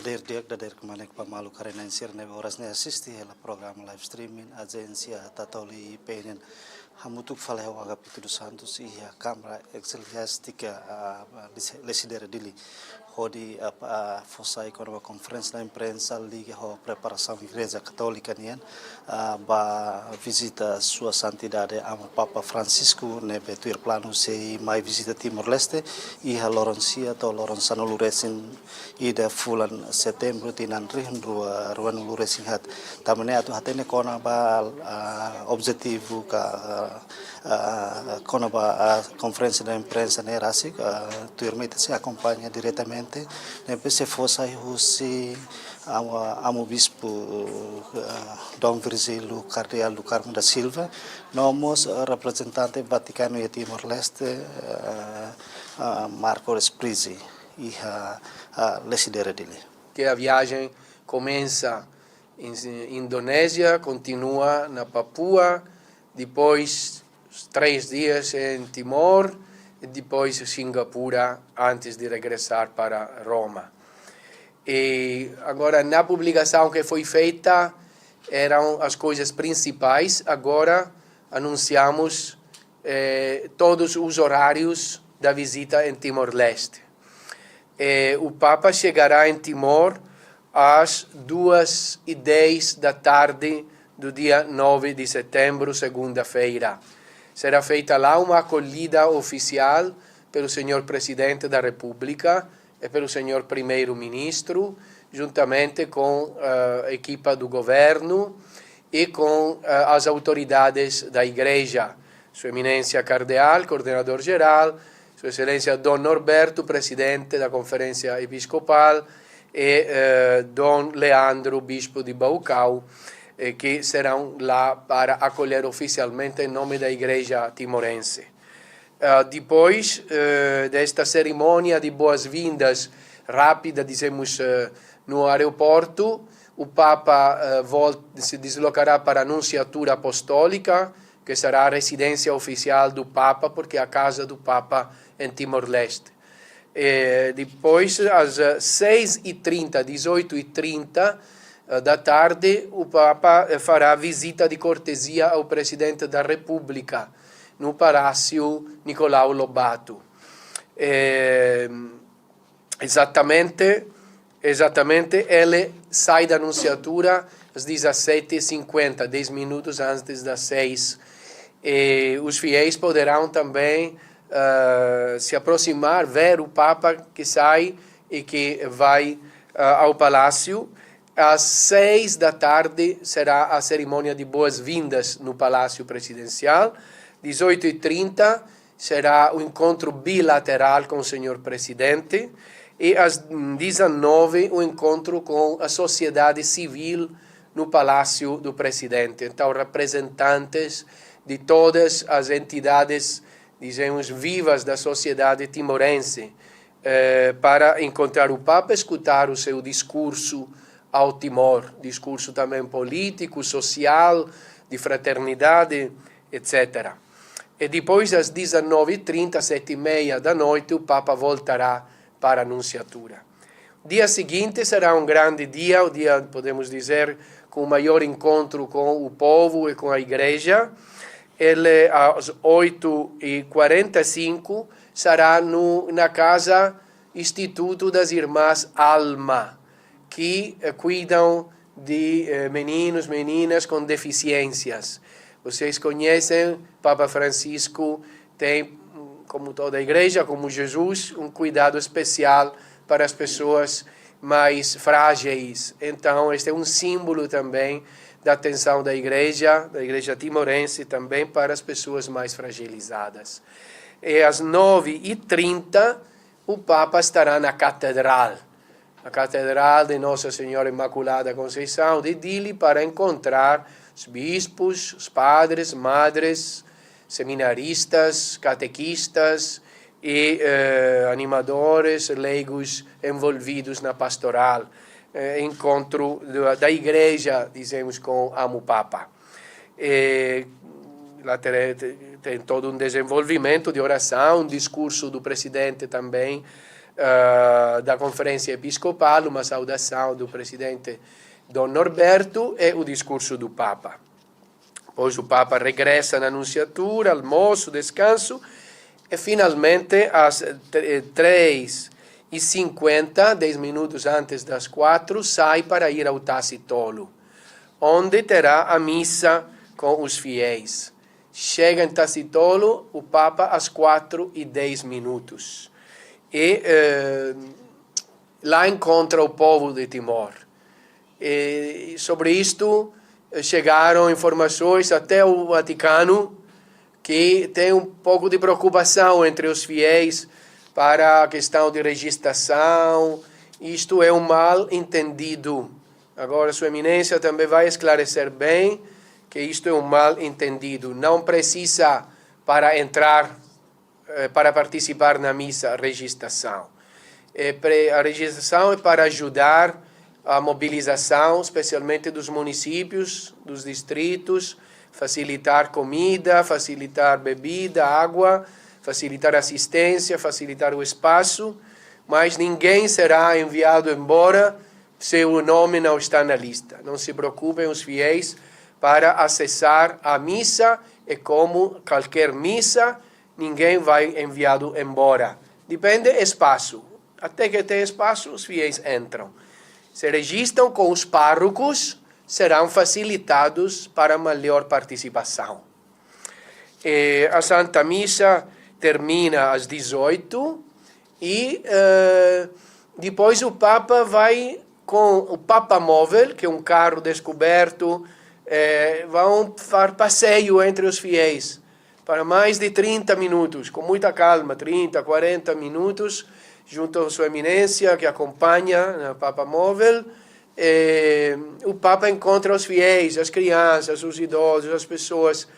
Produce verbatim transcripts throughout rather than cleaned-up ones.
Di'ak, di'ak, dadeer kmanek ba maluk haree-na'in sira ne'ebé oras ne'e asiste hela programa live streaming Ajénsia Tatoli I P nian. Hamutuk fali ho Agapito dos Santos iha Câmara Eclesiástica, ah, Lesi-, Lecidere Dili, hodi, ah, ah, fó sai kona-ba konferénsia imprensa liga ho preparasaun Igreja Katólika nian, ah, ba vizita Sua Santidade Amu Papa Francisco ne'ebé tuir planu sei mai vizita Timor-Leste iha loron sia to'o loron sanulu-resin-ida fulan Setembru tinan rihun rua ruanulu-resin-haat. Tanba ne'e atu hatene kona-ba, ah, objetivu ka, ah, ah, kona-ba, ah, konferénsia imprensa ne'e rasik, ah, tuirmai ita sei akompaña diretamente, ne'ebé sei fó sai husi Amu, Amu Bispu, ah, Dom Virgílio Cardeal do Carmo da Silva, no mós, ah, reprezentante Vatikanu iha Timor-Leste, ah, ah, Marco Resprisi, iha, ah, Lecidere Dili. Que a viagem começa em Indonésia, continua na Papua, depois três dias em Timor, e depois Singapura, antes de regressar para Roma. E agora, na publicação que foi feita, eram as coisas principais. Agora, anunciamos, eh, todos os horários da visita em Timor-Leste. Eh, o Papa chegará em Timor às duas e dez da tarde do dia nove de setembro, segunda-feira. Será feita lá uma acolhida oficial pelo senhor Presidente da República e pelo senhor Primeiro-Ministro, juntamente com, eh, a equipa do governo e com, eh, as autoridades da Igreja, Sua Eminência Cardeal, Coordenador Geral, Sua Excelência Dom Norberto, Presidente da Conferência Episcopal, e, eh, Dom Leandro, Bispo de Baucau, eh, que serão lá para acolher oficialmente em nome da Igreja Timorense. Ah, depois, eh, desta cerimónia de boas-vindas rápida, dizemos, eh, no aeroporto, o Papa, eh, vol-, se deslocará para a Nunciatura Apostólica, que será a residência oficial do Papa, porque é a casa do Papa em Timor-Leste. Eh, depois, às, eh, seis e trinta, dezoito e trinta, eh, da tarde, o Papa, eh, fará visita de cortesia ao Presidente da República, no Palácio Nicolau Lobato. Eh, exatamente, exatamente, ele sai da Nunciatura às dezassete e cinquenta, dez minutos antes das seis. E os fiéis poderão também, ah, se aproximar, ver o Papa que sai e que vai, ah, ao Palácio. Às seis da tarde será a cerimónia de boas-vindas no Palácio Presidencial. Dezoito e trinta será o encontro bilateral com o senhor Presidente. E às dezanove, o encontro com a sociedade civil no Palácio do Presidente. Então, representantes de todas as entidades, dizemos, vivas da sociedade timorense, eh, para encontrar o Papa, escutar o seu discurso ao Timor, discurso também político, social, de fraternidade, etcétera. E depois, às dezanove e trinta, sete e meia da noite, o Papa voltará para a Nunciatura. Dia seguinte será um grande dia, o dia, podemos dizer, com o maior encontro com o povo e com a igreja. Ele, às oito e quarenta e cinco, será no, na casa Instituto das Irmãs Alma, que, eh, cuidam de, eh, meninos, meninas com deficiências. Vocês conhecem, Papa Francisco tem, como toda a igreja, como Jesus, um cuidado especial para as pessoas mais frágeis. Então, este é um símbolo também da atenção da igreja, da igreja timorense, também para as pessoas mais fragilizadas. E às nove e trinta, o Papa estará na Catedral, na Catedral de Nossa Senhora Imaculada Conceição de Dili, para encontrar os bispos, os padres, madres, seminaristas, catequistas e, eh, animadores, leigos envolvidos na pastoral, eh, encontro da, da igreja, dizemos, com Amu Papa. E lá tere-, te-, tem todo um desenvolvimento de oração, um discurso do presidente também, ah, da Conferência Episcopal, uma saudação do presidente Dom Norberto e o discurso do Papa. Depois o Papa regressa na Nunciatura, almoço, descanso, e finalmente às tre-, três e cinquenta, dez minutos antes das quatro, sai para ir ao Tacitolo, onde terá a missa com os fiéis. Chega em Tacitolo o Papa às quatro e dez minutos. E, eh, lá encontra o povo de Timor. E sobre isto, eh, chegaram informações até o Vaticano que tem um pouco de preocupação entre os fiéis para a questão de registração. Isto é um mal entendido. Agora, Sua Eminência também vai esclarecer bem que isto é um mal entendido. Não precisa, para entrar, eh, para participar na missa, registração. É pre-, a registração é para ajudar a mobilização, especialmente dos municípios, dos distritos, facilitar comida, facilitar bebida, água, facilitar assistência, facilitar o espaço, mas ninguém será enviado embora se o nome não está na lista. Não se preocupem os fiéis para acessar a missa, é como qualquer missa, ninguém vai enviado embora. Depende espaço. Até que tem espaço, os fiéis entram. Se registram com os párocos, serão facilitados para melhor participação. Eh, a Santa Missa termina às dezoito e, eh, depois o Papa vai com o Papa Móvel, que é um carro descoberto, eh, vão far passeio entre os fiéis para mais de trinta minutos, com muita calma, trinta, quarenta minutos, junto a Sua Eminência, que acompanha na Papa Móvel. Eh, o Papa encontra os fiéis, as crianças, os idosos, as pessoas,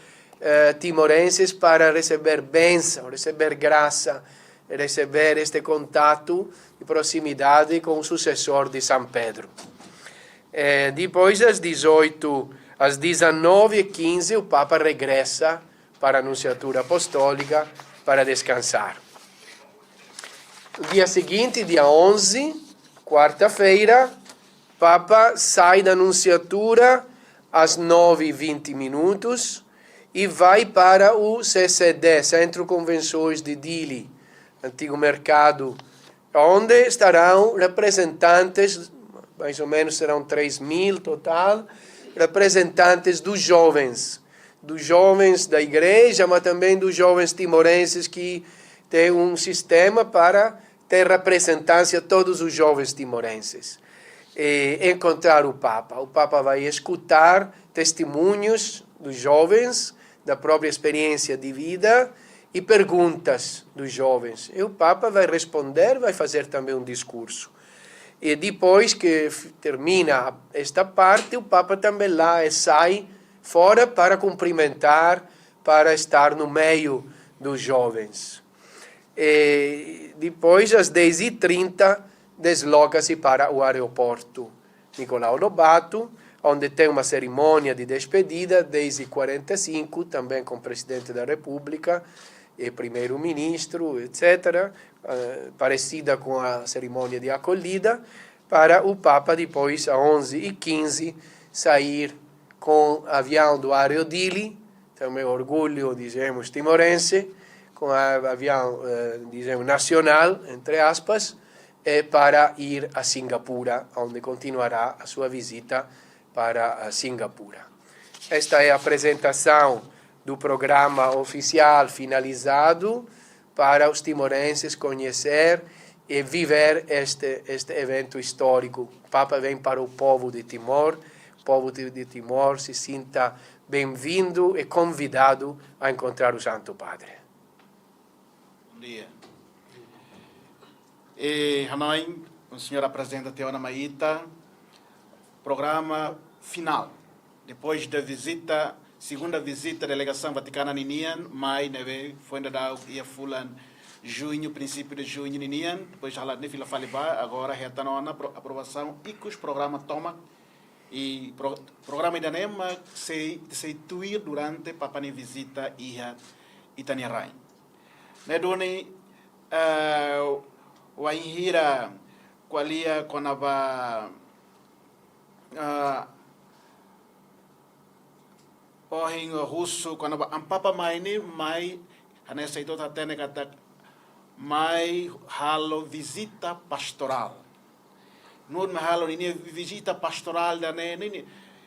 eh, timorenses para receber bênção, receber graça, receber este contato de proximidade com o sucessor de São Pedro. Eh, depois, às dezoito, às dezanove e quinze, o Papa regressa para a Nunciatura Apostólica para descansar. Dia seguinte, dia onze, quarta-feira, Papa sai da Nunciatura às nove e vinte minutos e vai para o C C D, Centro Convenções de Dili, antigo mercado, onde estarão representantes, mais ou menos serão três mil total, representantes dos jovens, dos jovens da igreja, mas também dos jovens timorenses que têm um sistema para ter representância todos os jovens timorenses. E encontrar o Papa. O Papa vai escutar testemunhos dos jovens, da própria experiência de vida e perguntas dos jovens. E o Papa vai responder, vai fazer também um discurso. E depois que f-, termina esta parte, o Papa também lá, eh, sai fora para cumprimentar, para estar no meio dos jovens. E depois, às dez e trinta, desloca-se para o aeroporto Nicolau Lobato, onde tem uma cerimónia de despedida, dez e quarenta e cinco, também com o Presidente da República e Primeiro-Ministro, etcétera, eh, parecida com a cerimónia de acolhida, para o Papa depois, às onze e quinze, sair com avião do Aero Dili, também orgulho, dizemos, timorense, com a, avião, eh, dizemos, nacional, entre aspas, eh, para ir a Singapura, onde continuará a sua visita para a Singapura. Esta é a apresentação do programa oficial finalizado para os timorenses conhecer e viver este, este evento histórico. Papa vem para o povo de Timor, o povo de, de Timor se sinta bem-vindo e convidado a encontrar o Santo Padre. Bom dia. E hanoin, o senhor apresenta tiha ona mai ita programa final. Depois da visita, segunda visita da delegação vaticana ninian, mai ne'ebé foin daudauk iha fulan junho, princípio de junho ninian, depois halo ne'e fila fali ba, agora hetan ona apro-, aprovação ikus programa tomak, i pro-, programa ida-ne'e mak sei, sei tuir durante Papa nia visita iha ita-nia rain. Ne'e duni, eh, Wainhira ko'alia kona-ba, ah, ohin husu kona-ba Ampapa mai ne'e, mai hanesan ita hotu hatene katak mai halo vizita pastorál. Nu'udar mai halo ninia vizita pastorál ida-ne'e,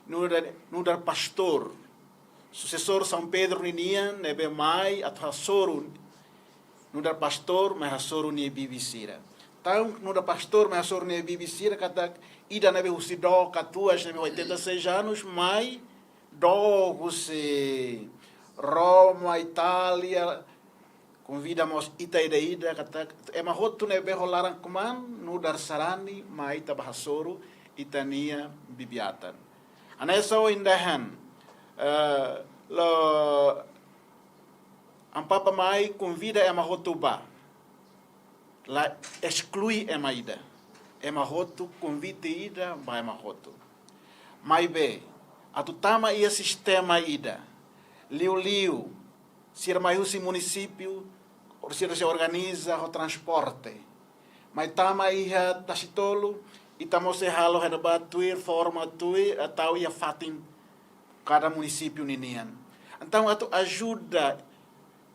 nu'udar, nu'udar pastór, susesór São Pedro ninian, ne'ebé mai atu hasoru, nu'udar pastór mai hasoru nia bibi sira. Entaun nu'udar pastór mai hasoru nia bibi sira, katak ida ne'ebé husi dook katuas ne'ebé oitenta e seis anos, mai dook husi Roma, Itália, konvida mós ita ida-ida, katak ema hotu ne'ebé ho laran-kuman, nu'udar sarani, mai ita bá hasoru ita-nia bibi-atan. Hanesan ohin dehan, eh, lo Ampapa mai konvida ema hotu bá. La esklui ema ida. Ema hotu, konvite ida ba ema hotu. Maibé, atu tama iha sistema ida, liuliu sira mai husi munisípiu, sira sei organiza ho transporte. Mai tama iha Tasitolu, ita mós sei halo hela ba tuir, forma tuir, eh, tau iha fatin kada munisípiu ninian. Entaun atu ajuda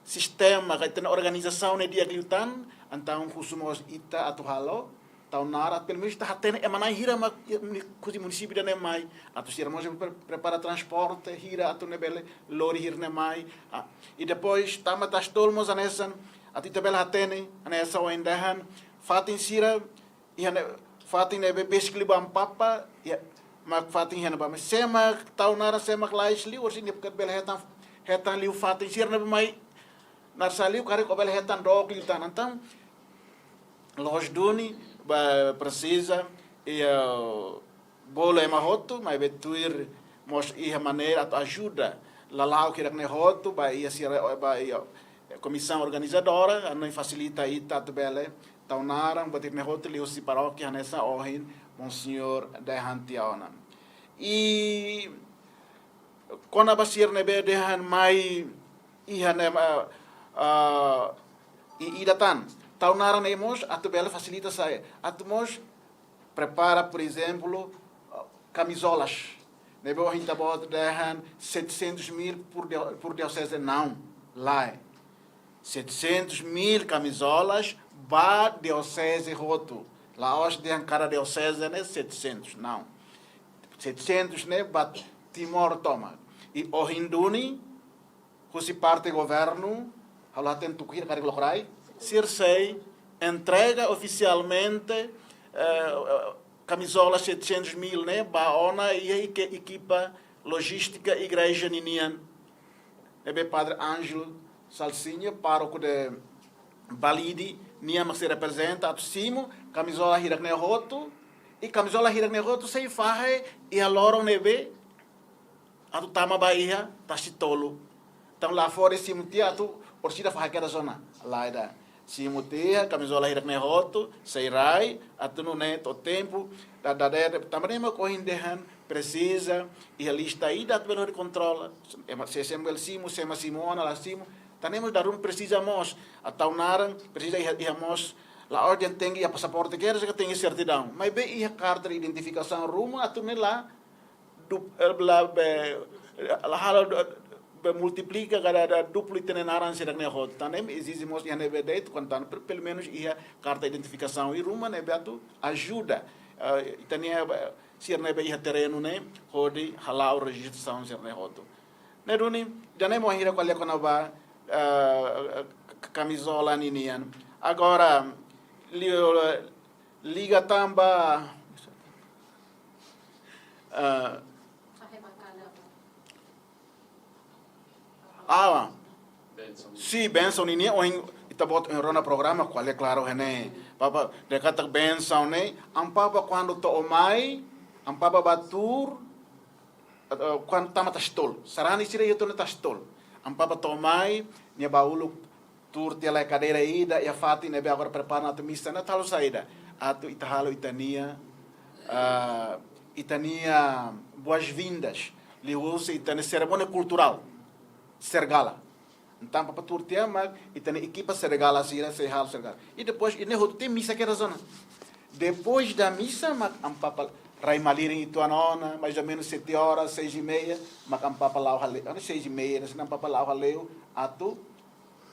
sistema ka ita-nia organizasaun ne'e di'ak liután, entaun husu mós ita atu halo tau naran, pelumenus ita hatene ema na'in hira mak muni-, husi munisípiu ida-ne'e mai, atu sira mós pre-, prepara transporte hira atu ne'e bele lori hira ne'e mai. Ah, i depois tama Tasitolu mós hanesan, atu ita bele hatene, hanesan ohin dehan, fatin sira, iha ne'e, fatin ne'ebé besik liu ba Ampapa, iha, mak fatin iha ne'ebá, mas sé mak tau naran, sé mak lais liu, orsida ita bele hetan, hetan liu fatin sira ne'ebé mai narsá liu, karik ó bele hetan dook liután. Entaun loos duni, ba presiza, iha, bolu ema hotu, maibé tuir mós iha maneira atu ajuda lala'ok hirak-ne'e hotu, ba iha sira, ba iha komisaun organizadora, anu fasilita ita atu bele tau naran, buat hirak-ne'e hotu liuhusi parókia hanesan ohin Monseñór dehan tiha ona. I kona-ba sira ne'ebé dehan mai iha ne'e, ah, ah, i ida tan. Tau naran ne'e mós atu bele fasilita sai. Atu mós prepara, por exemplo, ah, kamizolas. Ne'ebé ohin ita-boot dehan setecentos mil por dio-, por diocese, não. Lae. Setecentos mil kamizolas ba dioseze hotu. La'ós dehan kada dioseze ne'e setecentos, não. Setecentos ne'e ba Timor tomak. I ohin duni, husi parte governu, halo hatene tuku hira karik lokraik, sira sei entrega ofisialmente, eh, eh, kamizola setecentos mil ne'e ba ona iha eke-, ekipa lojístika igreja ninian. Ne'ebé Padre Ângelo Salsinha, pároku de Balide, nia mak sei reprezenta atu simu kamizola hirak-ne'e hotu, i kamizola hirak-ne'e hotu sei fahe iha loron ne'ebé atu tama ba iha Tasitolu. Entaun la fó de'it simu tiha atu orsida fahe kedas ona. Lae ida. Simu tiha, kamizola hirak-ne'e hotu, sei rai, atu nune'e to'o tempu, da, da, da, tanba ne'e mak ohin dehan presiza iha lista ida atu bele kontrola. Ema, sé, sé mak bele simu, sé mak simu ona, la simu. Tanba ne'e mak dala ruma presiza mós, atu tau naran, presiza iha, iha mós, la'ós dehan tenke iha pasaporte kedas ka tenke sertidaun. Maibé iha karta de identifikasaun ruma atu nune'e la, du-, eh, la be, la halo du-, be multiplika ka da, da duplu ita-nia naran sira-ne'e hotu. Tanba ne'e ezije mós iha ne'ebé de'it, kuandu tan, pe-, pelumenus iha karta identifikasaun iha ruma ne'ebé atu ajuda, eh, ita-nia, eh, sira ne'ebé iha terrenu ne'e, hodi hala'o rejistrasaun sira-ne'e hotu. Ne'e duni, ida-ne'e mak ohin ha'u ko'alia kona-ba, eh, k-, kamizola ninian. Agora, li-, liga tan ba, eh, ah, si bensaun ninian, ohin ita-boot ohin rona programa, ko'alia klaru iha ne'e. Papa, dehan katak bensaun ne'e, Ampapa kuandu to'o mai, Ampapa bá tuur, eh, kuandu tama Tasitolu. Sarani sira iha to'o ona Tasitolu. Ampapa to'o mai, nia bá uluk tuur tiha lai kadeira ida, iha fatin ne'ebé agora prepara atu misa, ne'e atu halo saida. Atu ita halo ita-nia, ah, ita-nia boas-vindas. Liuhusi ita-nia serimónia kulturál. Sergala. Entaun Amu Papa tuur tiha mak ita-nia ekipa sei regala sira, sei halo, sei regala. I depois, i ne'e hotu tiha misa kedas ona. Depois da misa mak Amu Papa rai malirin uitoan ona, mais ou menos sete horas, seis e meia, mak Amu Papa la'o hale'u, ah, seis e meia, ne'e Amu Papa la'o hale'u, atu,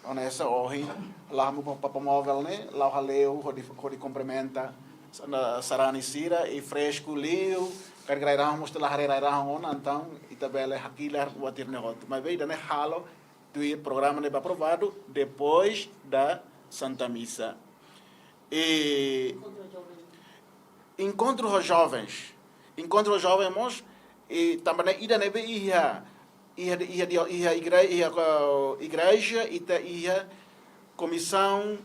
hanesan ohin, la'o hamutuk Amu Papa móvel ne'e, la'o hale'u, hodi, hodi kumprimenta, sa-, na sarani sira, i fresku liu, karik rai-rahun mós ita la haree rai-rahun ona, entaun, ita bele hakilar buat sira-ne'e hotu. Maibé, ida-ne'e halo, tuir programa ne'ebé aprovadu depois da Santa Misa. E enkontru ho jovens. Enkontru ho jovens mós, i tanba ne'e ida ne'ebé iha, iha, iha, iha igre-, iha, eh, igreja, ita iha Komisaun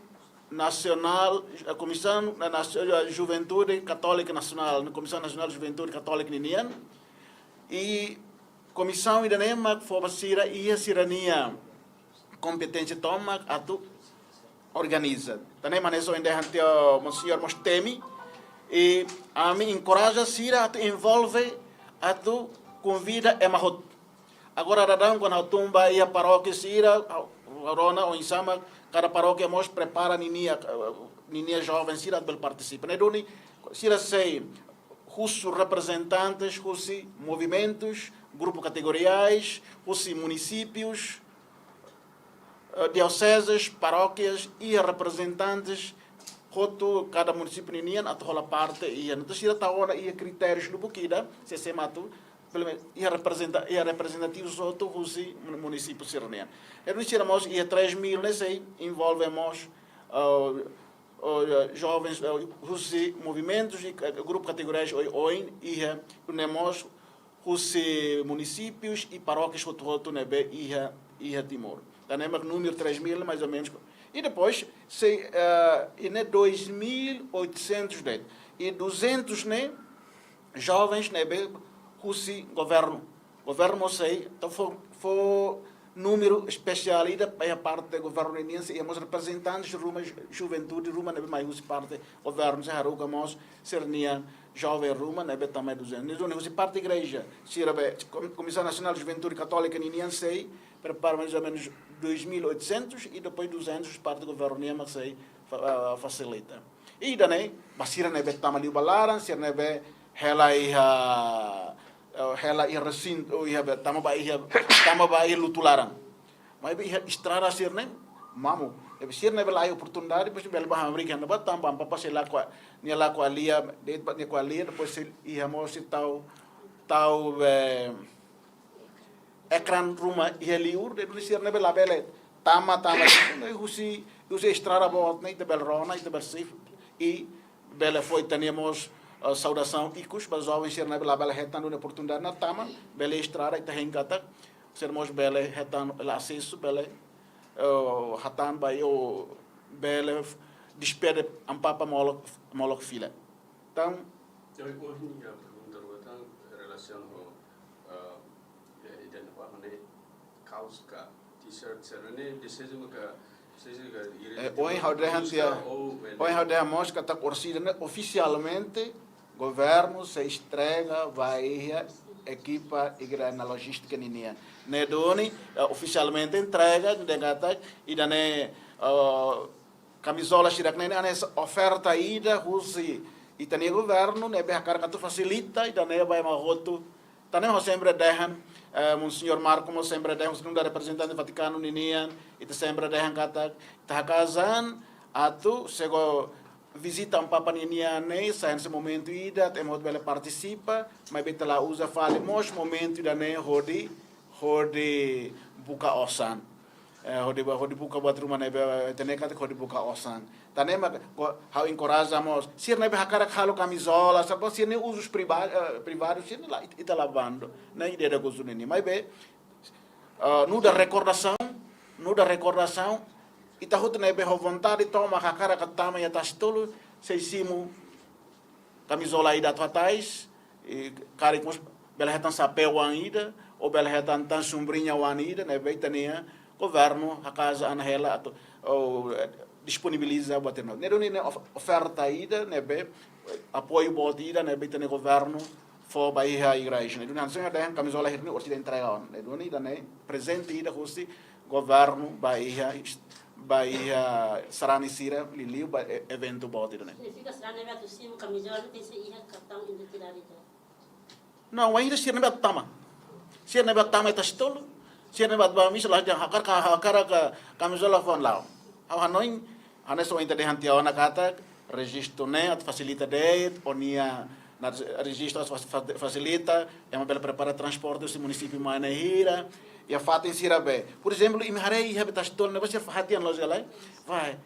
Nasionál, eh, Komisaun na, na, eh, Juventude Katólika Nasionál, Komisaun Nasionál Juventude Katólika ninian. I komisaun ida-ne'e mak fó ba sira iha sira-nia kompeténsia tomak atu organiza. Tan ne'e mak hanesan ohin dehan tiha Monseñór mós temi, i ami enkoraja sira atu envolve, atu konvida ema hotu. Agora daudaun kuandu ha'u tun ba iha parókia sira, ha'u, ha'u rona oinsá mak kada parókia mós prepara ninia, eh, ninia joven sira atu bele partisipa. Ne'e duni, sira sei husu reprezentantes husi movimentus, grupu kategoriais, husi munisípius, eh, dioseses, parókias, iha reprezentantes hotu kada munisípiu ninian atu hola parte iha. Entaun sira tau ona iha kritérius lubuk ida, se sema atu, pelumenus, iha reprezenta-, iha reprezentativus hotu husi mun-, munisípiu sira-nian. Ne'e duni sira mós iha três mil ne'e sei envolve mós, eh, eh, jovens, eh, husi movimentus i, eh, grupu kategoriais oioin iha, ne'e mós husi munisípius i parókias hotu-hotu ne'ebé iha, iha Timor. Tan ne'e mak númeru três mil, mais ou menos. I depois, sei, eh, i ne'e dois mil oitocentos de'it. I duzentos ne'e jovens ne'ebé husi governu. Governu mós sei, entaun fó, fó númeru espesiál ida ba iha parte governu ninian, sei iha mós reprezentantes ruma ju-, juventude ruma ne'ebé mai husi parte governu, sei haruka mós sira-nian joven ruma ne'ebé tama iha duzentos. Ne'e duni husi parte igreja, sira be, Kom-, Komisaun Nasionál Juventude Katólika ninian sei prepara mais ou menos dois mil oitocentos i depois duzentos parte governu nian mak sei fa-, ah, fasilita. I ida-ne'e, ba sira ne'ebé tama liu ba laran, sira ne'ebé hela iha, eh, hela iha resintu, iha be, tama ba iha, tama ba iha lutu laran. Maibé iha estrada sira-ne'e, mamuk. Ne'ebé sira ne'ebé la iha oportunidade, depois bele ba hamriik iha ne'ebá, tanba Amu Papa sei la ko'a, nia la ko'a lia, de'it ba nia ko'a lia, depois sei iha mós sei tau, tau, eh, ekran ruma iha liur, ne'e duni sira ne'ebé labele tama, tama, ne'e husi, husi estrada boot ne'e, ita bele rona, ita bele sif, i bele fó ita-nia mós, eh, saudasaun ikus ba joven sira ne'ebé labele hetan duni oportunidade ona tama, bele estrada, ita hein katak sira mós bele hetan hela asesu, bele, eh, hatán ba iha, bele f-, despede Amu Papa molok, molok fila. Entaun, Entaun, ohin iha pergunta rua tan relasiona ho, ah, eh, ida-ne'ebé mak ne'e kaos ka T-shirt sira-ne'e, deseja maka, deseja ka ira, eh, ohin ha'u dehan tiha, ou, eh, ohin ha'u dehan mós katak orsida ne'e ofisialmente governu sei entrega ba iha ekipa igreja na lojistika ninian. Ne'e duni, eh, ofisialmente entrega, dehan katak ida-ne'e, eh, kamizola sira-ne'e hanesan oferta ida husi ita-nia governu ne'ebé hakarak atu fasilita ida-ne'e ba ema hotu. Tan ne'e ha'u sempre dehan, eh, Monseñór Marco mós sempre dehan, husi nu'udar reprezentante Vatikanu ninian, ita sempre dehan katak ita hakaas an atu sego vizita Amu Papa ninian ne'e sai hanesan momentu ida atu ema hotu bele partisipa, maibé ita la uza fali mós momentu ida-ne'e hodi, hodi buka osan. Eh, hodi ba, hodi buka buat ruma ne'ebé, eh, ita-nia katak hodi buka osan. Tan ne'e mak, ko, ha'u enkoraja mós. Sira ne'ebé hakarak halo kamizola, saida, sira-nia uzus priva-, eh, privadu, sira-ne'e la, it-, ita la bandu. Ne'e ida-idak uzu ninian. Maibé, eh, nu'udar rekordasaun, nu'udar rekordasaun, ita hotu ne'ebé ho vontade tomak hakarak atu tama iha Tasitolu, sei simu kamizola ida atu hatais, i karik mós bele hetan xapeu oan ida, ou bele hetan tan sombriña oan ida, ne'ebé ita-nia governu hakaas an hela atu, ou, eh, disponibiliza buat ida-ne'e. Ne'e duni ne'e of-, oferta ida, ne'ebé, eh, apoiu boot ida, ne'ebé ita-nia governu fó ba iha igreja. Ne'e duni hanesan dehan kamizola hirak ne'e orsida entrega ona. Ne'e duni ida-ne'e prezente ida husi governu ba iha, ba iha sarani sira liuliu ba e-, eventu boot ida-ne'e. Signifika sarani ne'ebé atu simu kamizola tenke iha kartaun identidade ida? Não, ainda sira ne'ebé tama. Sira ne'ebé tama iha Tasitolu. Sira ne'ebé ba misa la jang hakarak ka, hakarak ka kamizola fó la'o. Ha'u hanoin, hanesan ohin ita dehan tiha ona katak, rejistu ne'e atu fasilita de'it, o-nia, na rejistu atu fas-, fa-, fasilita, ema bele prepara transporte husi munisípiu mai ne'e hira, iha fatin sira be. Por ezemplu, imi haree iha be Tasitolu ne'ebá sira fó hati an los galai, vai.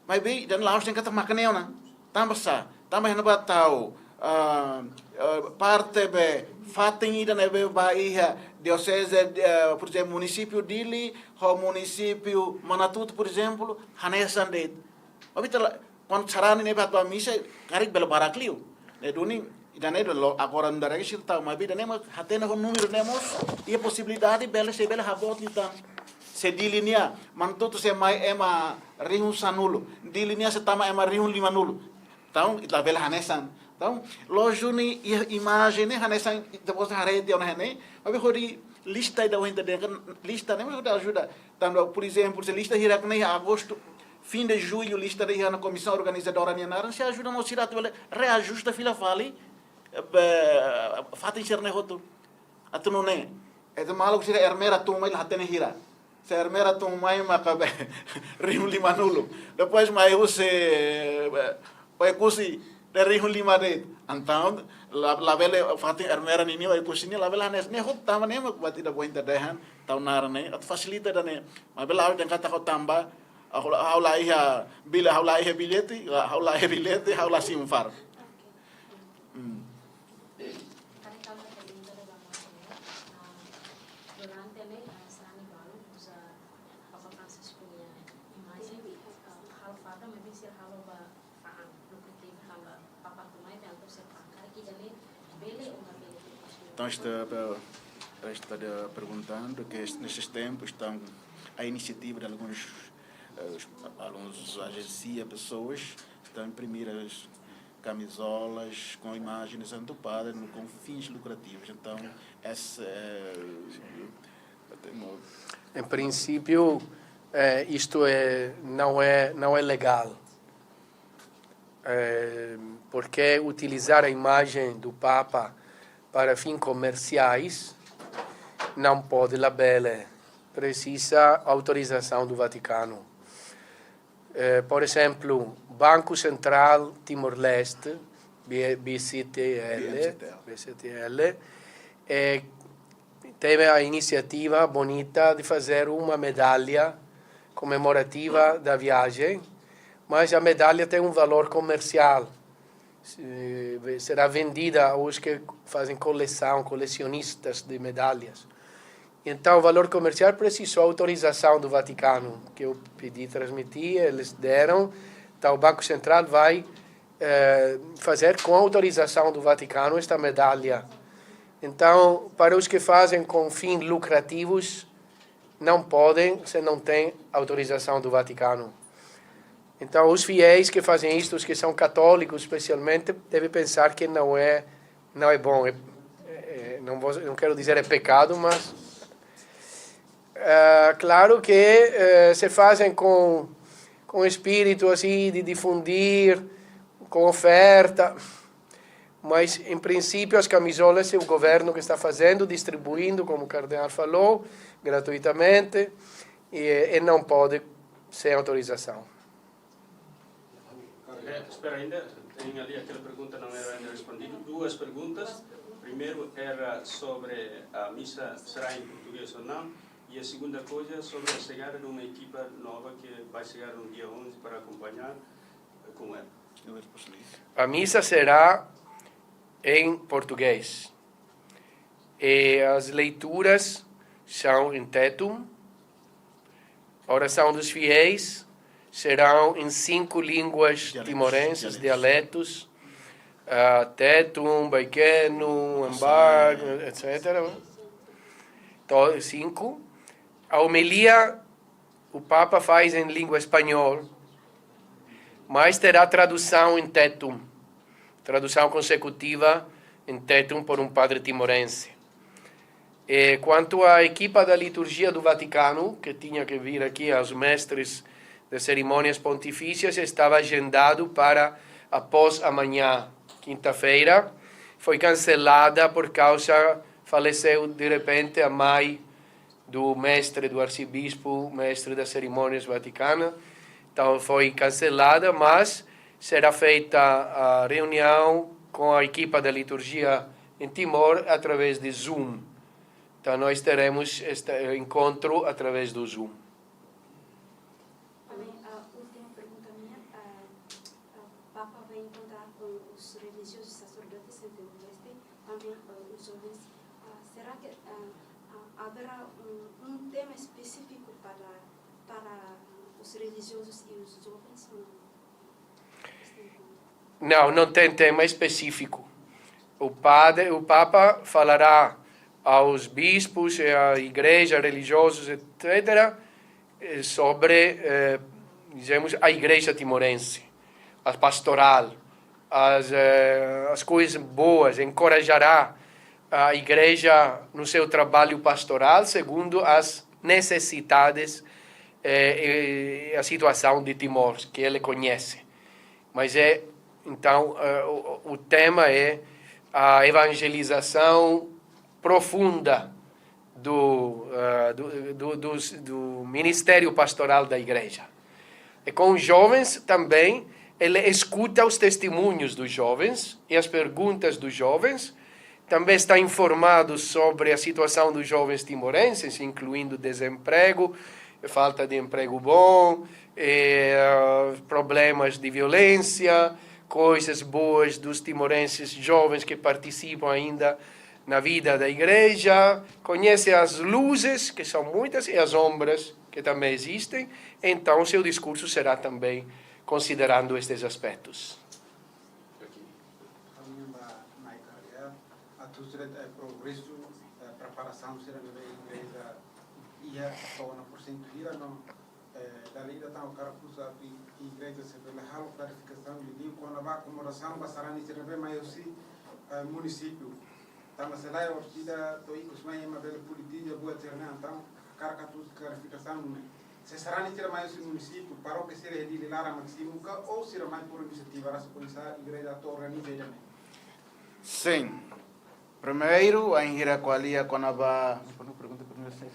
Maibé, ida-ne'e la'ós dehan katak maka ne'e ona. Tanba sá, tanba iha ne'ebá tau, ah, ah, parte be, fatin ida ne'ebé ba iha dioseze, eh, por ezemplu, munisípiu Dili, ho munisípiu Manatuto, por ezemplu, hanesan de'it. Maibé ita la, kuandu sarani ne'ebé atu ba misa, karik bele barak liu. Ne'e duni, ida-ne'e dolo agora nu'udar sira tau, maibé ida-ne'e mak hatene ho númeru ne'e mós, iha posibilidade bele, sei bele haboot liután. Se Dili nian, Manatuto sei mai ema rihun sanulu, Dili nian sei tama ema rihun limanulu. Entaun, ita labele hanesan. Entaun, loos duni iha imajen ne'e hanesan, depois haree tiha ona ne'e, maibé hodi lista ida ohin ita dehan katak lista ne'e mak hodi ajuda. Tanba, por ezemplu, se lista hirak ne'e iha agostu, fim de julho, lista ne'e iha ona komisaun organizadora nia naran, sei ajuda mós sira atu bele reajusta fila fali, eh, be, fatin sira-ne'e hotu. Atu nune'e, ita maluk sira Ermera tun mai la hatene hira. Se Ermera tun mai maka be rihun limanulu. Depois mai husi, eh, Oekusi, ne'e rihun lima de'it. Entaun, la, labele fatin Ermera nian, Oekusi nian, labele hanesan ne'e hotu tama ne'e mak buat ida ohin ita dehan, tau naran ne'e, atu fasilita ida-ne'e. Maibé la'ós dehan katak ha'u tanba, ha'u la, ha'u la iha bile, ha'u la iha billete, ha'u la iha billete, ha'u la simu faruk. Hmm. Kare kama pergunta da bama sene, ah, durante ne'e, ah, sarani balu uza Papa Francisco nia imajen, ah, halo farda, maibé sira halo ba fa'an, lukrativu tanba Papa atu mai, entaun sira fa'an. Karik ida-ne'e bele ou la bele? Então, está, está perguntando que nestes tempos estão a iniciativa de alguns, eh, alguns agências, pessoas, estão a imprimir as camisolas com imagens do Santo Padre no, com fins lucrativos. Então, essa é, eu tenho... Em princípio, eh, isto é, não é, não é legal. Eh, porque utilizar a imagem do Papa para fins comerciais não pode, labele, precisa autorização do Vaticano. Eh, por exemplo, Banco Central Timor-Leste, B-, B C T L, B C T L. B C T L, eh, teve a iniciativa bonita de fazer uma medalha comemorativa da viagem, mas a medalha tem um valor comercial. Se-, será vendida aos que fazem coleção, colecionistas de medalhas. Então, o valor comercial precisou autorização do Vaticano, que eu pedi, transmiti, eles deram. Então, o Banco Central vai, eh, fazer com autorização do Vaticano esta medalha. Então, para os que fazem com fins lucrativos, não podem se não tem autorização do Vaticano. Então, os fiéis que fazem isto, os que são católicos especialmente, devem pensar que não é, não é bom. É, é, não vou, não quero dizer é pecado, mas, é, claro que, é, se fazem com, com espírito assim de difundir, com oferta, mas, em princípio, as camisolas é o governo que está fazendo, distribuindo, como o cardeal falou, gratuitamente, e, e não pode sem autorização. Eh, espera, ainda tem ali aquela pergunta não era ainda respondida. Duas perguntas. Primeiro era sobre a missa será em português ou não. E a segunda coisa sobre a chegada de uma equipa nova que vai chegar no dia onze para acompanhar. Como é? A missa será em português. E as leituras são em tétum. A oração dos fiéis serão em cinco línguas timorenses, dialetos. Ah, tétum, baikeno, ambar, etcétera. Então, cinco. A homilia o Papa faz em língua espanhol, mas terá tradução em tétum, tradução consecutiva em tétum por um padre timorense. E quanto à equipa da liturgia do Vaticano, que tinha que vir aqui, aos mestres das cerimônias pontifícias, estava agendado para após amanhã, quinta-feira. Foi cancelada por causa, faleceu de repente a mãe do mestre, do arcebispo, mestre das cerimônias vaticana. Então foi cancelada, mas será feita a reunião com a equipa da liturgia em Timor através de Zoom. Então nós teremos este encontro através do Zoom. Também, a última pergunta minha, a, a Papa vai encontrar com os religiosos, sacerdotes em Timor-Leste, também, ah, os jovens. Ah, será que, ah, ah, haverá um, um tema específico para, para os religiosos e os jovens no, este encontro? Não, não tem tema específico. O padre, o Papa falará aos bispos e à igreja, religiosos, etcétera, eh, sobre, eh, dizemos, a igreja timorense, a pastoral, as, eh, as coisas boas, encorajará a igreja no seu trabalho pastoral, segundo as necessidades, eh, e a situação de Timor, que ele conhece. Mas é, então, eh, o, o tema é a evangelização profunda do, eh, do, do, dos, do ministério pastoral da igreja. E com os jovens também, ele escuta os testemunhos dos jovens e as perguntas dos jovens. Também está informado sobre a situação dos jovens timorenses, incluindo desemprego, falta de emprego bom, eh, problemas de violência, coisas boas dos timorenses jovens que participam ainda na vida da igreja, conhece as luzes, que são muitas, e as sombras, que também existem. Então, seu discurso será também considerando estes aspectos. Ami ba mai karya, atu sira, eh, progresu, eh, preparasaun sira ne'ebé igreja iha to'o ona porsentu hira no, eh, dala ida tan ha'u hakarak husu atu igreja se bele halo klarifikasaun didi'ak kona-ba akomodasaun ba sarani sira ne'ebé mai husi, eh, munisípiu. Tanba se lae orsida to'o ikus mai ema bele politiza buat sira-ne'e, entaun hakarak atu klarifikasaun ne'e. Se sarani sira mai husi munisípiu, parókia sira iha Dili laran mak simu ka, ou sira mai por inisiativa rasik oinsá igreja atu organiza ida-ne'e? Sin. Primeiru, bainhira ko'alia kona-ba, pergunta primeiru, sin.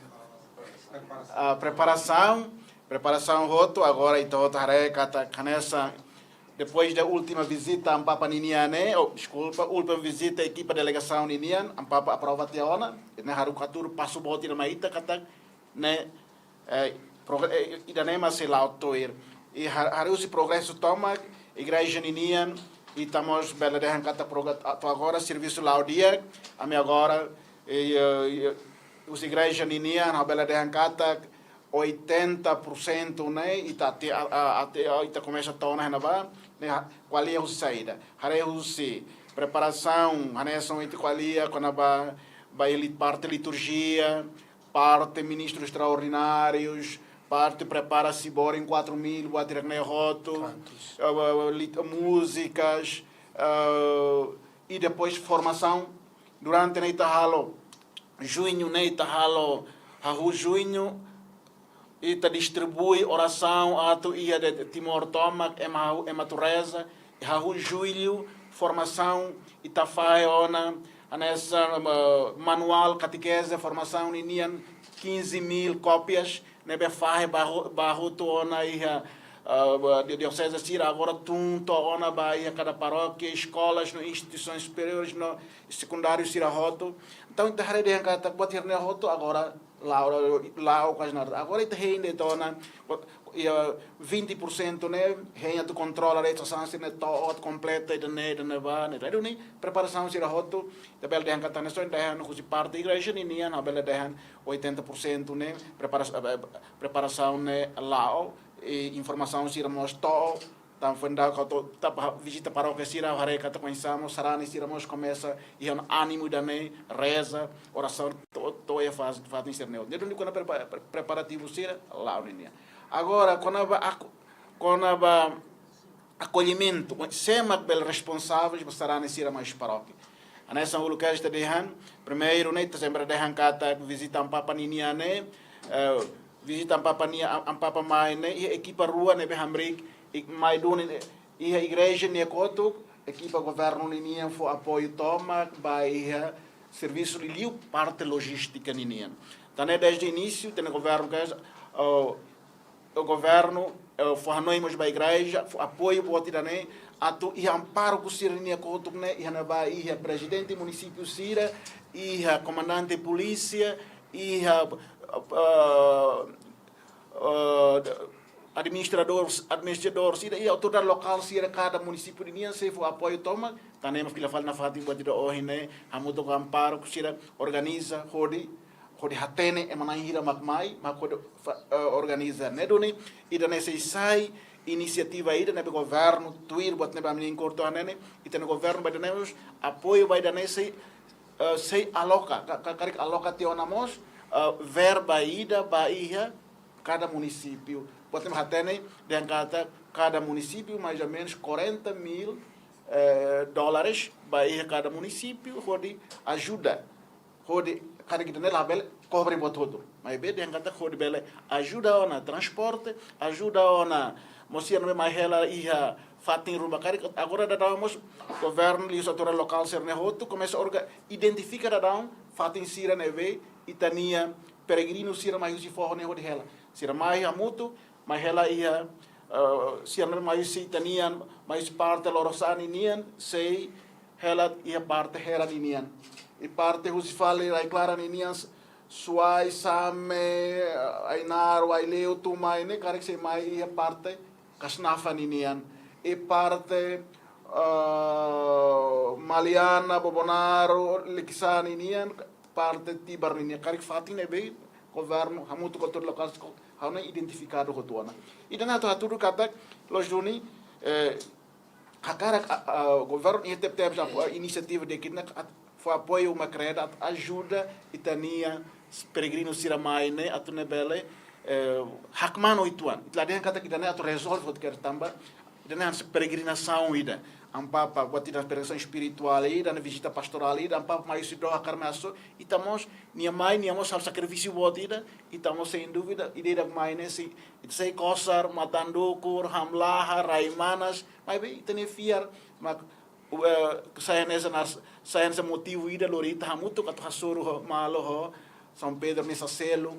Preparasaun. A preparasaun, preparasaun hotu, agora ita hotu haree katak hanesan, depois da última vizita Amu Papa ninian ne'e, oh, deskulpa, última vizita ekipa delegasaun ninian, Amu Papa aprova tiha ona, ne'e haruka tuir pasu boot ida mai ita katak, ne'e, eh, progr-, eh, ida-ne'e mak sei la'o tuir. I ha-, haree husi progresu tomak, igreja ninian, ita mós bele dehan katak progr-, atu agora servisu la'o di'ak, ami agora, eh, eh, eh, husi igreja ninian, ha'u bele dehan katak oitenta por cento ne'e, ita ati-, a, a, ati-, a, ita komesa to'o ona iha ne'ebá, ne'e ha-, ko'alia husi saida. Haree husi preparasaun, hanesan ita ko'alia kona-ba, ba li-, parte liturjia, parte ministrus estraordinárius, parte prepara simbóliku quatro mil, buat hirak-ne'e hotu, Cantos. Eh, eh, lit-, múzicas, eh, i depois formasaun. Durante ne'e ita halo, juñu ne'e ita halo, hahú juñu, ita distribui orasaun atu iha de Timor tomak, ema hahú, ema atu reza, hahú jullu, formasaun, ita fahe ona, hanesan, eh, manuál katekeze, formasaun ninian, quinze mil kópias, ne'ebé fahe ba ho-, ba hotu ona iha, eh, ba di-, dioseze sira agora tun to'o ona ba iha kada parókia, eskolas no instituisoens superiores no sekundáriu sira hotu. Entaun, ita haree dehan katak buat hirak-ne'e hotu agora la'o, la'o, la'o kuaze nada. Agora ita hein de'it ona, iha vinte por cento ne'e, hein atu kontrola rede sosiál sira-ne'e to'o, atu kompleta ida-ne'e, ida-ne'ebá, ne'e. Entaun, ne'e preparasaun sira hotu, ita bele dehan katak ne'e só dehan husi parte igreja ninian, ha'u bele dehan oitenta por cento ne'e, prepara-, eh, preparasaun ne'e la'o, i informasaun sira mós to'o, tan foin daudauk ha'u atu, atu vizita parókia sira, haree katak oinsá mós sarani sira mós komesa iha ánimu ida-ne'e, reza, orasaun, to'o, to'o iha faz-, fatin sira-ne'e. Ne'e duni kona-ba prepa-, pre-, preparativu sira, la'o ninian. Agora, kona-ba ako-, kona-ba akollimentu, sé mak bele responsavel ba sarani sira mai husi parókia. Hanesan uluk ita dehan, primeiru ne'e ita sempre dehan katak vizita Amu Papa ninian ne'e, eh, vizita Amu Papa nia, Amu Papa mai ne'e, iha ekipa rua ne'ebé hamriik, i mai duni ne'e, iha igreja nia kotuk, ekipa governu ninian fó apoiu tomak ba iha servisu liuliu parte lojístika ninian. Tan ne'e desde inísiu, ita-nia governu ke, oh, o governu, eh, fó hanoin mós ba igreja, fó apoiu boot ida-ne'e, atu iha amu pároku sira-nia kotuk ne'e, iha ne'ebá iha prezidente munisípiu sira, iha komandante polísia, iha, eh, eh, administradór, administradór sira, iha autoridade lokál sira kada munisípiu ninian sei fó apoiu tomak, tan ne'e mak fila fali nafatin buat ida ohin ne'e, hamutuk ho amu pároku sira organiza, hodi hodi hatene ema na'in hira mak mai, mak hodi fa-, eh, organiza. Ne'e duni, ida-ne'e sei sai inisiativa ida ne'ebé governu tuir buat ne'ebé ami-nia enkortu hanesan ne'e, ita-nia governu ba ida-ne'e mós apoiu ba ida-ne'e sei, eh, sei aloka, ka-, ka-, karik aloka tiha ona mós, eh, verba ida ba iha kada munisípiu. Buat ne'e mak hatene, dehan katak kada munisípiu mais ou menus quarenta mil, eh, dólares ba iha kada munisípiu, hodi ajuda. Hodi, karik ita-nia labele kobre buat hotu. Maibé dehan katak hodi bele ajuda ona transporte, ajuda ona mós sira ne'ebé mai hela iha fatin ruma karik. Agora daudaun mós governu liuhusi autoridade lokál sira-ne'e hotu komesa orga-, identifika daudaun fatin sira ne'ebé ita-nia peregrinu sira mai husi foho ne'e hodi hela. Sira mai hamutuk, mai hela iha, eh, sira ne'ebé mai husi ita-nian, mai husi parte Lorosa'e ninian, sei hela iha parte Hera ninian. I parte husi fali Rai Klaran ninian, Suai, Same, Ainaro, Aileu, Tumai ne'e, karik sei mai iha parte Kasnafa ninian. I parte, eh, Maliana, Bobonaro, Likisá ninian, parte Tibar ninian. Karik fatin ne'ebé governu hamutuk ho autoridade lokál sira, ha'u hanoin identifikadu hotu ona. Ida-ne'e atu hatudu katak, loos duni, eh, hakarak, a, a, governu iha tebetebes apo-, inisiativa di'ak ida-ne'e, atu fó apoiu mak reda, atu ajuda ita-nia peregrinu sira mai ne'e, atu nune'e bele, eh, hakmaan uitoan. Ita la dehan katak ida-ne'e atu rezolve hotu karik tanba, ida-ne'e hanesan peregrinasaun ida. Amu Papa, buat ida peregrinasaun espirituál ida, hanesan vizita pastorál ida, Amu Papa mai husi dook hakarak mai hasoru, ita mós, nia mai, nia mós halo sakrifísiu boot ida, ita mós sein dúvida, ida-idak mai ne'e sei, ita sei kosar, matan dukur, hamlaha, rai manas, maibé ita-nia fiar, mak, eh, sai hanesan nas-, sai hanesan motivu ida lori ita hamutuk atu hasoru ho, malu ho, São Pedro nia saselu,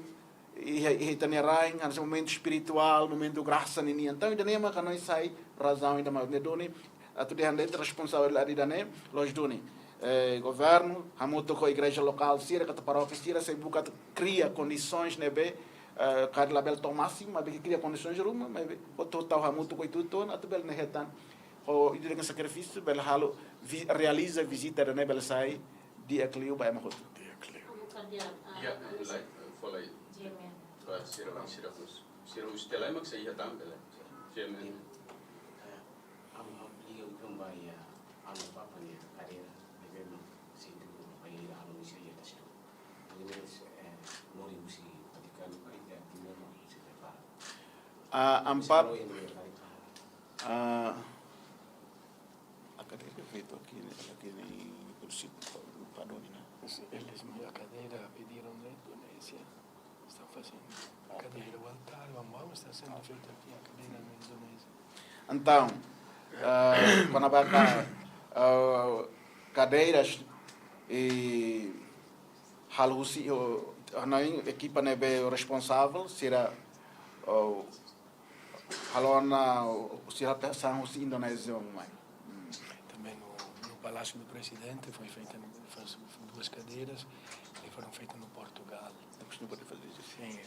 iha, iha ita-nia rain, hanesan momentu espirituál, momentu grasa ninian. Entaun, ida-ne'e mak ha'u hanoin sai razaun ida mak ne'e duni, atu dehan de'it responsabilidade ida-ne'e, loos duni. Eh, governu, hamutuk ho igreja lokál sira, katak parókia sira, sei buka atu kria kondisoens ne'ebé, eh, karik labele to'o másimu, maibé kria kondisoens ruma, maibé, atu tau hamutuk ho uitoan, atu bele ne'e hetan, ho ida-idak nia sakrifísiu, bele halo, vi-, realiza vizita ida-ne'e bele sai di'ak liu ba ema hotu. Di'ak liu. Kamu kerja, ah, Ya, anu, lai, folai. Chairman. Ba sira, sira husi, sira husi Telemax, sira iha tan bele. Chairman. Eh, am, am, liga uitoan ba iha, Amu Papa nia kadeira, ne'ebé mak sente ba iha, anu, misi iha testu. Ne'e, eh, lori husi Vatikanu, karik iha Timor, mak sei prepara. Ah, Amu Papa, Misi lori iha Vatikanu. Ah, a cadeira que veio aqui, né? Aqui em Curitiba, Padone, né? Eles, a cadeira, pediram na Indonésia. Estão fazendo a cadeira, o altar, o ambão está sendo feito aqui, a cadeira na Indonésia. Entaun, ah, kona-ba ka-, ah, kadeiras i halo husi, oh, ha'u hanoin ekipa ne'ebé responsavel, sira, oh, halo ona, sira pesan husi Indonézia mai. Hmm. Também no, no Palácio do Presidente foi feita, foram duas cadeiras e foram feitas no Portugal. Depois não pode fazer isso. Sim,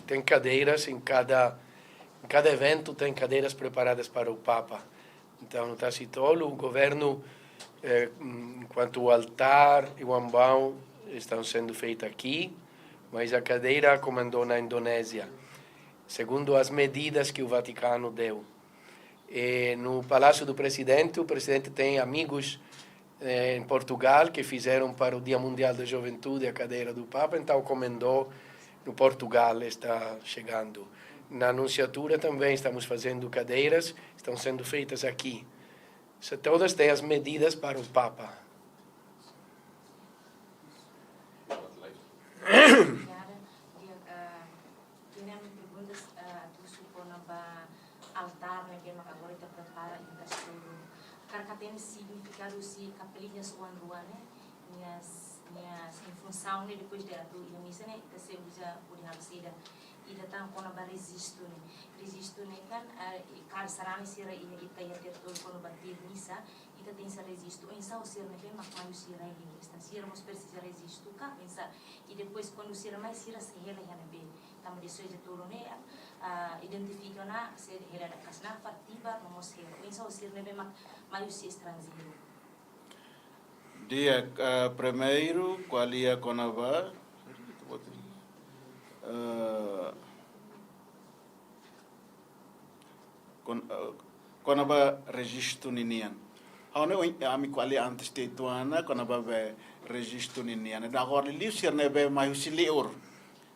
tem cadeiras em cada, em cada evento, tem cadeiras preparadas para o Papa. Então, no Tasitolu, o governo, eh, enquanto o altar e o ambão estão sendo feitos aqui, mas a cadeira comandou na Indonésia, segundo as medidas que o Vaticano deu. E no Palácio do Presidente, o presidente tem amigos, eh, em Portugal que fizeram para o Dia Mundial da Juventude a cadeira do Papa, então comandou no Portugal, está chegando. Na Nunciatura também estamos fazendo cadeiras, estão sendo feitas aqui. Se todas têm as medidas para o Papa. Ema agora ita prepara, ita estuda. Hakarak hatene signifikadu husi kapeliñas oan rua ne'e, nia, nia, nia funsaun ne'e, depois de atu iha misa ne'e, ita sei uza hodi halo saida. Ida tan kona-ba rejistu ne'e. Rejistu ne'e kan, eh, i kar sarani sira iha ita iha territóriu kona-ba tuir misa, ita tenke rejistu oinsá sira ne'ebé mak mai husi rai livre. Entaun sira mós presiza rejistu ka oinsá. I depois kuandu sira mai sira sei hela iha ne'ebé. Tanba dezoitu de outubro ne'e, ah, identifika ona se hela da Kasnafar, Tibar, no mós hela. Oinsá sira ne'ebé mak mai husi estranjeiru. Di'ak, ah, primeiru, ko'alia kona-ba, ah, kon-, ah, kona-ba rejistu ninian. Ha'u ne'e oin, ami ko'alia antes de tuana, kona-ba be rejistu ninian. Agora liuliu sira ne'ebé mai husi liur.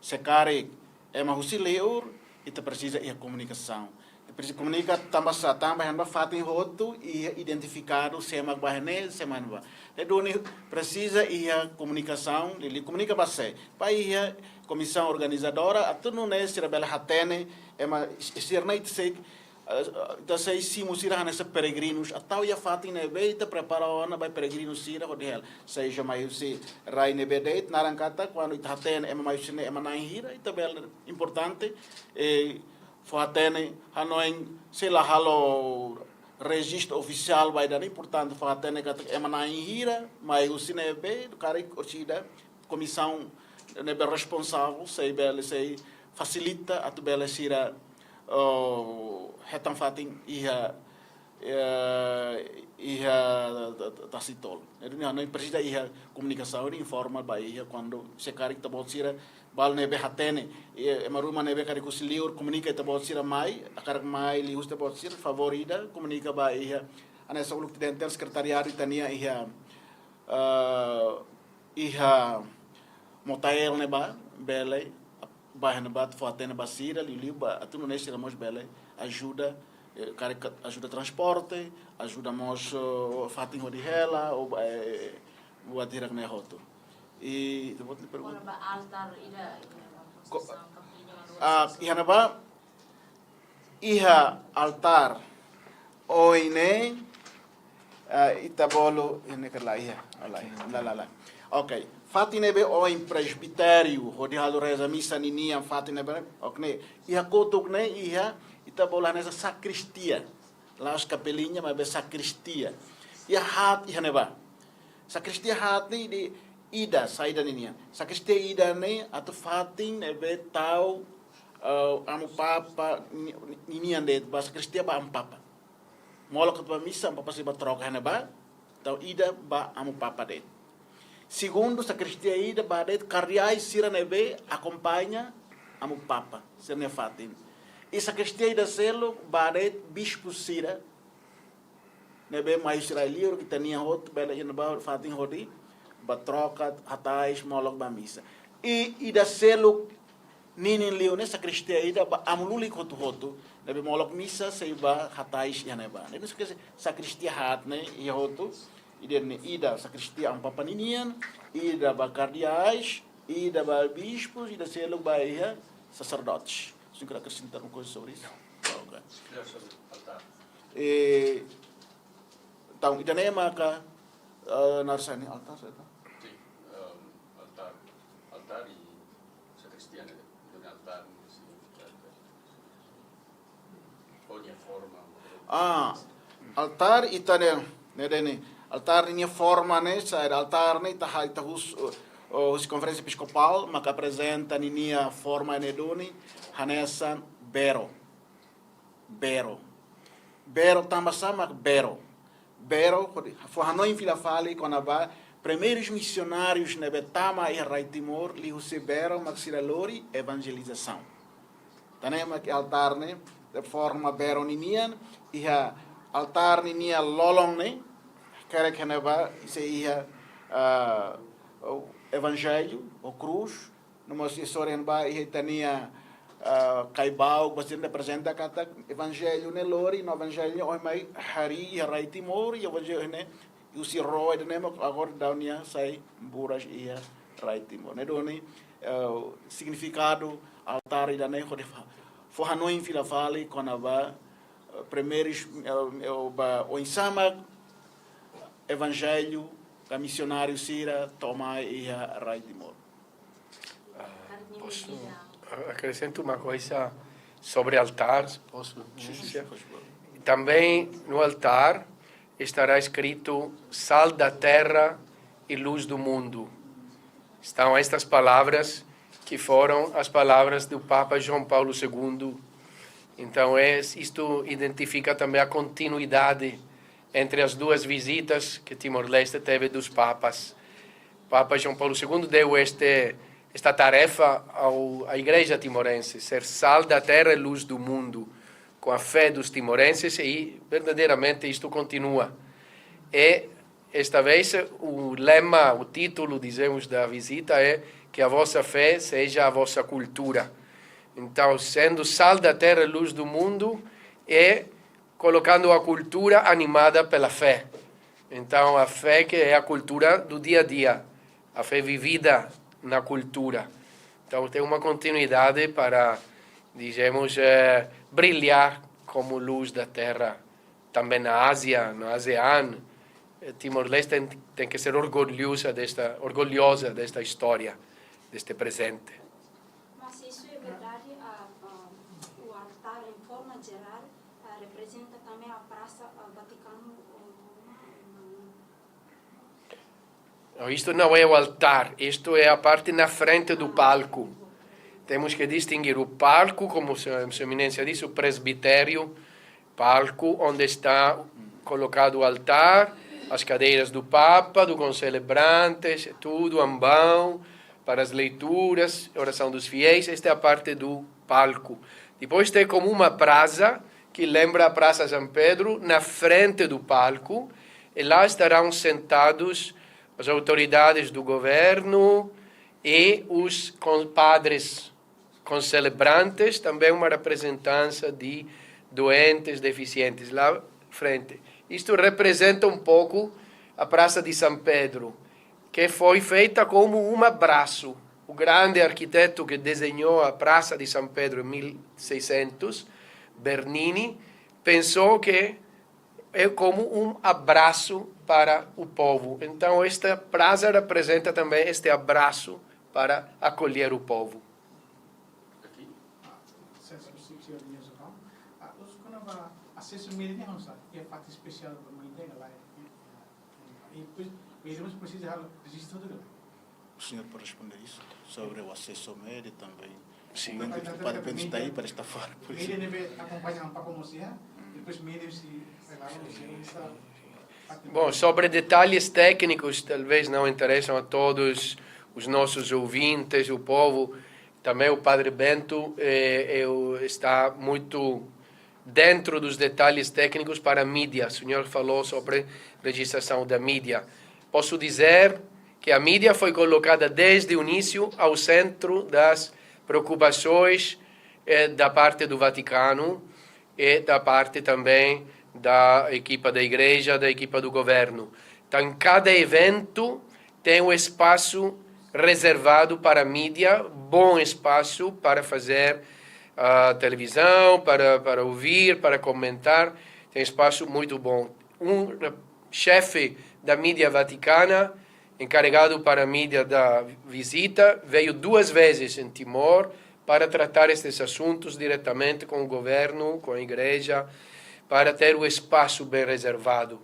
Se karik ema husi liur, ita presiza iha komunikasaun. Ita presiza komunika tanba sá, tanba iha ne'ebá fatin hotu iha identifikadu sé mak bá iha ne'e, sé mak bá. Ne'e duni presiza iha komunikasaun, liuliu komunika ba sé. Ba iha komisaun organizadora, atu nune'e sira bele hatene, ema sira-ne'e ita sei, eh, ita sei simu sira hanesan peregrinus, atu iha fatin ne'ebé ita prepara ona ba peregrinu sira hodi hela. Seja mai husi rai ne'ebé de'it, naran katak, kuandu ita hatene ema mai husi ne'e ema na'in hira, ita bele importante, eh, fó hatene, hanoin sei la halo rejistu ofisiál ba ida-ne'e, portantu, fó hatene katak ema na'in hira mai husi ne'ebé, karik orsida, komisaun ne'ebé responsavel, sei bele, sei fasilita, atu bele sira, oh, hetan fatin iha, eh, iha ta-, ta-, tasi tolu. Jadi, hanoin presiza iha komunikasaun informál ba iha kuandu se karik ita-boot sira balu ne'ebé hatene, i ema ruma ne'ebé karik husi liur komunika ita-boot sira mai, hakarak mai liuhusi ita-boot sira, favór ida, komunika ba iha, hanesan uluk ita hatene sekretariadu ita-nian iha, eh, iha Motael ne'ebá, bele, ba iha ne'ebá, fó hatene ba sira, liuliu ba, atu nune'e sira mós bele ajuda, eh, karik ajuda transporte, ajuda mós, eh, fatin hodi hela, ou, eh, buat hirak-ne'e hotu. I, ita-boot nia pergunta? Kona-ba altár ida, ida, ko-, konstrusaun kapeliña, ah, iha ne'ebá, iha altár oin ne'e, ah, ita bolu, iha ne'e ka lae, iha, lae, la, la, la. Ok. Fatin ne'ebé oin presbitériu, hodi halo reza misa ninian fatin ne'ebé, ok ne'e. Iha kotuk ne'e, iha, ita bolu hanesan sakristia. La'ós kapeliña, maibé sakristia. Iha haat iha ne'ebá. Sakristia haat ne'e ida, saida ninian. Sakristia ida ne'e atu fatin ne'ebé tau, eh, Amu Papa ni-, ni-, ninian de'it, ba sakristia ba Amu Papa. Molok atu ba misa, Amu Papa sei ba troka iha ne'ebá, tau ida ba Amu Papa de'it. Segundu, sakristia ida ba de'it kardeais sira ne'ebé akompaña Amu Papa, sira-nia fatin. I sakristia ida seluk ba de'it bispu sira ne'ebé mai husi rai liur, ita-nian hotu bele iha ne'ebá fatin hodi ba troka, hatais, molok ba misa. I ida seluk ninin liu ne'e sakristia ida ba amu lulik hotu-hotu, ne'ebé molok misa sei ba hatais iha ne'ebá. Ne'e nune'e sakristia haat ne'e iha hotu, ida ne'e ida sakristia Amu Papa ninian, ida ba kardeais, ida ba bispus, ida seluk ba iha sacerdotes. Você quer acrescentar uma coisa sobre isso? Não. Ah, ok. Sobre altár. Eh, entaun, ida-ne'e maka, eh, naran sá ne'e altár, sertu? Sim, ehm, altár. Altár i sakristia, ne'e? Duni altár ne'e signifika, ou nia forma? Ah, altár ita-nia, ne'e de'it ne'e. Altár ninia forma ne'e, saida altár ne'e, ita ha-, ita husu, eh, husi Konferénsia Episkopál, maka aprezenta ninia forma ne'e duni, hanesan bero. Bero. Bero tanba sá mak bero. Bero, hodi, fó hanoin fila fali kona-ba primeirus misionárius ne'ebé tama iha rai Timor, liuhusi bero mak sira lori evanjelizasaun. Entaun ne'e mak altár ne'e, de forma bero ninian, iha altár ninia lolon ne'e, karik iha ne'ebá, sei iha, ah, o evanjellu, ou krús, no mós istória ne'ebá iha ita-nia, ah, Caibaú, bastante reprezenta katak evanjellu ne'e lori, no evanjellu ne'e ohin mai harii iha rai Timor, i evanjellu ne'e husi ró ida-ne'e mak agora daudaun nia sai buras iha rai Timor. Ne'e duni, eh, signifikadu altár ida-ne'e hodi fó, fó hanoin fila fali kona-ba Primeiru, eh, eh, ba oinsá mak evanjellu ka misionáriu sira to'o mai iha rai Timor. Posso, acrescento uma coisa sobre altar, posso? Sim, sim, sim, por favor. Também no altar estará escrito: "Sal da terra e luz do mundo." Estão estas palavras que foram as palavras do Papa João Paulo segundo. Então, é, isto identifica também a continuidade entre as duas visitas que Timor-Leste teve dos papas. Papa João Paulo segundo deu este, esta tarefa ao, à igreja timorense, ser sal da terra e luz do mundo, com a fé dos timorenses, e verdadeiramente isto continua. E esta vez o lema, o título, dizemos, da visita é: "Que a vossa fé seja a vossa cultura." Então, sendo sal da terra e luz do mundo, é colocando a cultura animada pela fé. Então, a fé que é a cultura do dia a dia, a fé vivida na cultura. Então, tem uma continuidade para, dizemos, eh, brilhar como luz da terra. Também na Ásia, no ASEAN, eh, Timor-Leste tem, tem que ser orgulhosa desta, orgulhosa desta história, deste presente. Mas isso é verdade, a, a, o altar, em forma geral, a, representa também a Praça, a, Vaticano, ou Roma, ou não? Não, isto não é o altar, isto é a parte na frente do palco. Temos que distinguir o palco, como Sua, Sua Eminência disse, o presbitério, palco onde está colocado o altar, as cadeiras do Papa, dos concelebrantes, tudo, ambão, para as leituras, oração dos fiéis, esta é a parte do palco. Depois tem como uma praça, que lembra a Praça São Pedro, na frente do palco, e lá estarão sentados as autoridades do governo e os con-, padres concelebrantes, também uma representança de doentes, deficientes lá frente. Isto representa um pouco a Praça de São Pedro, que foi feita como um abraço. O grande arquiteto que desenhou a Praça de São Pedro em mil e seiscentos, Bernini, pensou que é como um abraço para o povo. Então, esta praça representa também este abraço para acolher o povo. Aqui? Ah, se, se, se, se, ah, os, quando vai acesso média, não sabe, é parte especial para mãe dela lá, é, é, é, e depois, e depois precisa registro de lá. O senhor pode responder isso? Sobre o acesso ao média também. Sim. O Padre Bento, o Padre Bento está aí para estar fora, por isso. Média deve acompanhar um pouco mais, é? Depois média se, sei lá, não sei, está. Bom, sobre detalhes técnicos, talvez não interessam a todos os nossos ouvintes, o povo. Também o Padre Bento, eh, eu, está muito dentro dos detalhes técnicos para a mídia. O senhor falou sobre registração da mídia. Posso dizer que a mídia foi colocada desde o início ao centro das preocupações, eh, da parte do Vaticano e da parte também da equipa da igreja, da equipa do governo. Então, em cada evento tem um espaço reservado para a mídia, bom espaço para fazer, ah, televisão, para, para ouvir, para comentar. Tem espaço muito bom. Um chefe da mídia vaticana, encarregado para a mídia da visita, veio duas vezes em Timor para tratar estes assuntos diretamente com o governo, com a igreja, para ter o espaço bem reservado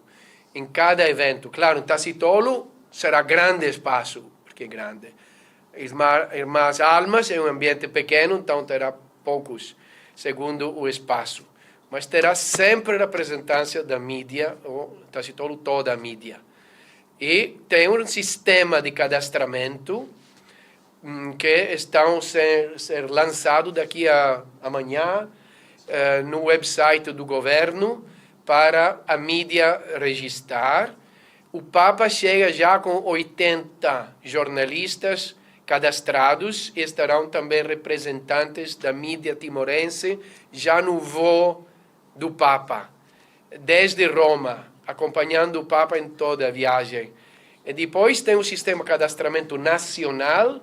em cada evento. Claro, em Tasitolu será grande espaço, porque é grande. Irmã, Irmãs Almas é um ambiente pequeno, então terá poucos, segundo o espaço. Mas terá sempre representância da mídia, ou Tasitolu toda a mídia. E tem um sistema de cadastramento, hum, que estão ser, ser lançado daqui a amanhã, eh, no website do governo para a mídia registar. O Papa chega já com oitenta jornalistas cadastrados e estarão também representantes da mídia timorense já no voo do Papa, desde Roma, acompanhando o Papa em toda a viagem. E depois tem o sistema cadastramento nacional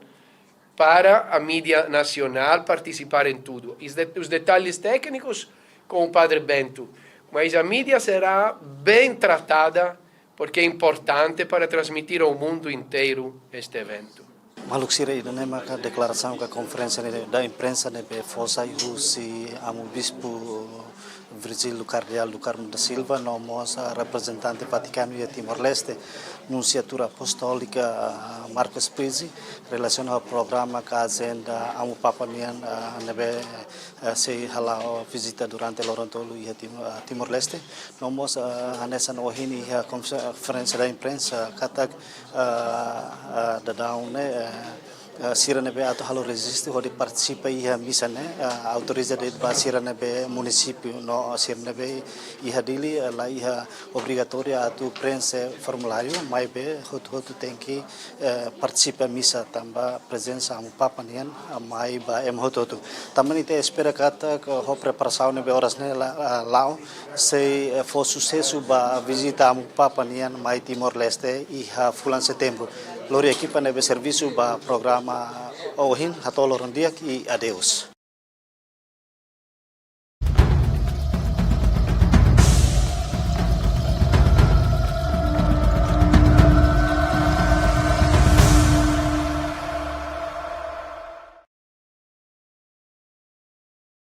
para a mídia nacional participar em tudo. Os de-, os detalhes técnicos com o Padre Bento, mas a mídia será bem tratada, porque é importante para transmitir ao mundo inteiro este evento. Maluk sira, ida-ne'e maka deklarasaun ka konferénsia ne'e da imprensa ne'ebé fó sai husi Amu Bispu Virgílio Kardeál do Carmo da Silva, no mós, ah, reprezentante Vatikanu iha Timor-Leste, Nunsiatura Apostólika, ah, Marco Sprizzi, relasiona ho programa ka ajenda Amu Papa nian, ah, ne'ebé, ah, sei hala'o vizita durante loron tolu iha Tim-, ah, Timor-Leste. No mós, ah, hanesan ohin iha konfe-, konferénsia da imprensa katak, ah, ah, daudaun ne'e, ah, ah, sira ne'ebé atu halo rejistu hodi partisipa iha misa ne'e, ah, autoriza de'it ba sira ne'ebé munisípiu no sira ne'ebé iha Dili, ah, la iha obrigatóriu atu preenxe formuláriu, maibé hotu-hotu tenke, eh, partisipa misa tanba prezensa Amu Papa nian, ah, mai ba ema hotu-hotu. Tanba ne'e ita espera katak ho preparasaun ne'ebé oras ne'e la, ah, la'o, sei, eh, fó susesu ba vizita Amu Papa nian mai Timor-Leste iha fulan Setembru. Lori ekipa ne'ebé servisu ba programa ohin, hato'o loron di'ak i adeus.